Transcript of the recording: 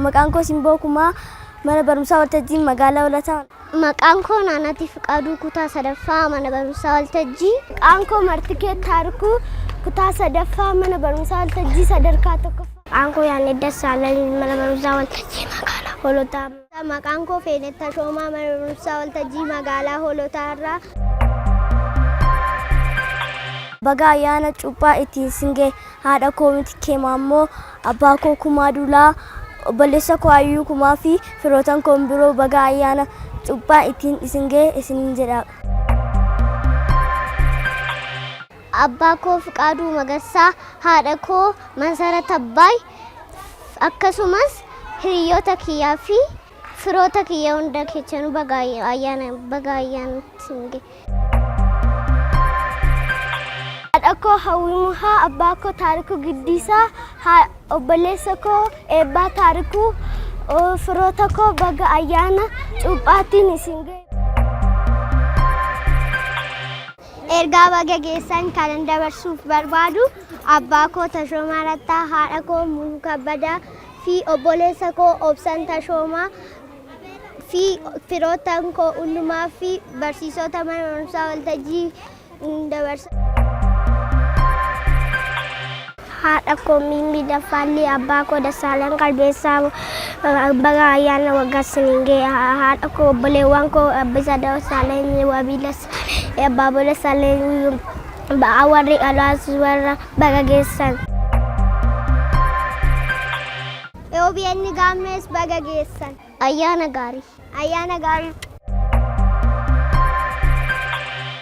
Maqaan koo Simboo Kumaa, mana barumsaa Waltajjii, magaalaa Hoolataa. Maqaan koo Naanatii Fiqaaduu, kutaa sadaffaa, mana barumsaa Waltajjii. Maqaan koo Martikee Taarikuu, kutaa sadaffaa, mana barumsaa Waltajjii sadarkaa tokkoffaa. Maqaan koo Yaannet Dassaalany, mana barumsaa Waltajjii, magaalaa Hoolotaa. Maqaan koo Feenet Tashoomaa, mana barumsaa Waltajjii, magaalaa Hoolotaa irraa. Baga ayyaana cuuphaa ittiin sin ga'e. Haadha koo Mitikkee Maammoo, abbaa koo Kumaa Duulaa, obboleessa koo Ayyuu Kumaa fi firootan koo biroo baga ayyaana cuuphaa ittiin isin ga'e isiniin jedha. Abbaa koo Fiqaaduu Magarsaa, haadha koo Masarat Abbaay, akkasumas hiriyoota kiyyaa fi firoota kiyya hunda keessanuu baga ayyaana baga ayyaana isin ga'e. Haadha koo Hawwii Muhaa, abbaa koo Taarikuu Giddiisaa, obboleessa koo Eebbaa Taarikuu, firoota koo baga ayyaana cuuphaatiin isin ga'e. Ergaa baga geessan kanan dabarsuuf barbaadu abbaa koo Tashoomaa Rattaa, haadha koo Muluu Kabbadaa fi obboleessa koo Obsan Tashoomaa fi firoottan koo hundumaa fi barsiisota mana barumsaa Waltajjii dabarsa. Haadha koo Mimmii Daffaallee, abbaa koo Dassaalany Qalbeessaa, baga ayyaana waggaa isiniin ga'e. Haadha koo, obboleewwan koo Abbisaa Dassaalany, Wabii Dassaalany, Abbaaboo Dassaalany, warri alaas warra baga geessan. OBN Gaammees baga geessan. Ayyaana gaarii. Ayyaana gaarii.